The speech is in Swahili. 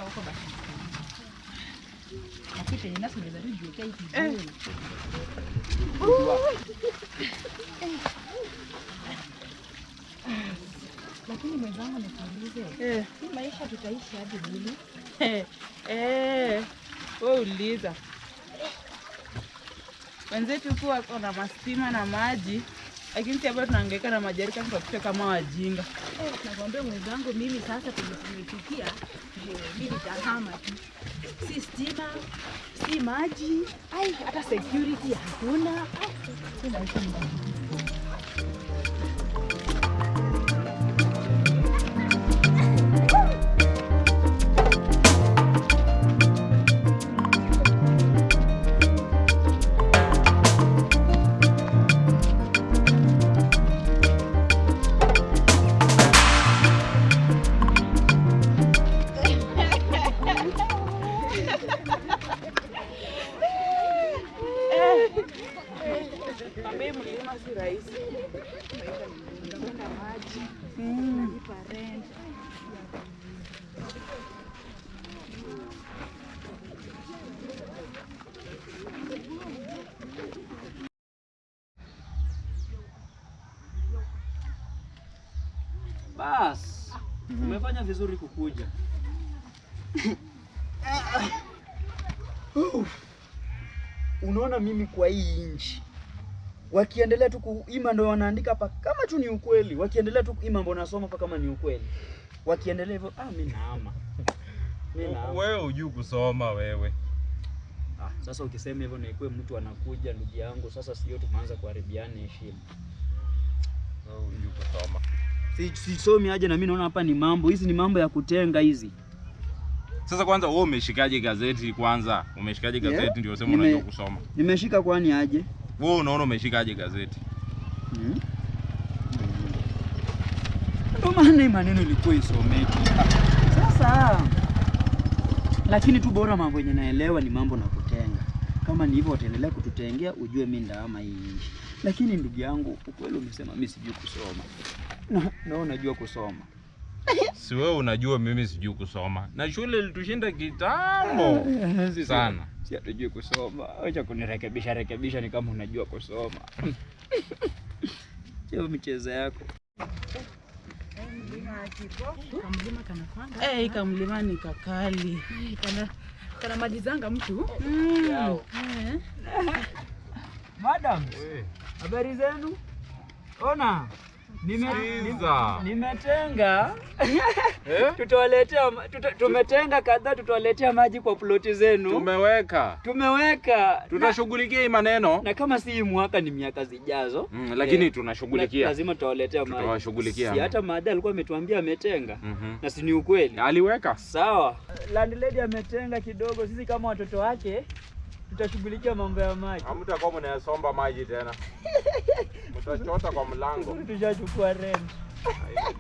Ukifika huko basi. Lakini penye nasi unaweza tu jiwekea hii kizuri. Lakini mwenzangu nikuulize, hii maisha tutaishi hadi lini? Eh, wewe uliza. Wenzetu huku wako na mastima na maji, lakini si hapa tunahangaika na majerikani kwa kichwa kama wajinga. Eh, nakwambia mwenzangu, mimi sasa penye tumefikia, mimi nitahama tu. Si stima, si maji, ai hata security hakuna. Ai, hii maisha ni magumu. Kwambie mlima si rahisi. Kwenda maji, unalipa rent. Bas, umefanya vizuri kukuja. Unaona, mimi kwa hii nchi wakiendelea tu kuima ndo wanaandika hapa kama tu ni ukweli, wakiendelea tu kuima ndo nasoma hapa kama ni ukweli, wakiendelea hivyo, mimi naama, mimi naama. Wewe hujui kusoma wewe. Ah, sasa ukisema hivyo na ikuwe mtu anakuja, ndugu yangu, sasa sio tumeanza kuharibiana heshima. Wewe hujui kusoma. Sisomi aje na mimi naona hapa ni mambo hizi, ni mambo ya kutenga hizi. Sasa kwanza wewe umeshikaje gazeti kwanza? Umeshikaje gazeti Yeah. ndio useme unajua kusoma? Nimeshika kwani aje? Wewe unaona umeshikaje gazeti? Ndio maana hii maneno ilikuwa isomeki. Sasa lakini tu bora mambo yenye naelewa ni mambo na kutenga. Kama ni hivyo wataendelea kututengea, ujue mimi ndaama hii nchi. Lakini ndugu yangu, ukweli umesema mimi sijui kusoma. Na unajua kusoma. Si wewe unajua mimi sijui kusoma. Na shule ilitushinda kitambo sana. Si hatujui kusoma. Acha kunirekebisha rekebisha ni kama unajua kusoma. Hiyo michezo yako. Kamlima kana kwanga. Eh, kamlima ni kakali. Eh, kana malizanga mtu. Yao. Eh. Madam, habari zenu? Ona, Sikiza. nimetenga Eh? tutawaletea tumetenga kadhaa, tutawaletea maji kwa ploti zenu. Tumeweka. Tumeweka Tutashughulikia hii maneno. na kama si hii mwaka ni miaka zijazo. Lakini Eh, tunashughulikia. lazima tutawaletea maji. Tutawashughulikia. Si hata maada alikuwa ametuambia ametenga Mhm. na si ni ukweli? Aliweka. Sawa, landlady ametenga kidogo, sisi kama watoto wake tutashughulikia mambo ya maji. Hamtakuwa mnayasomba maji tena. Mtachota kwa mlango. Tushachukua rent. Haina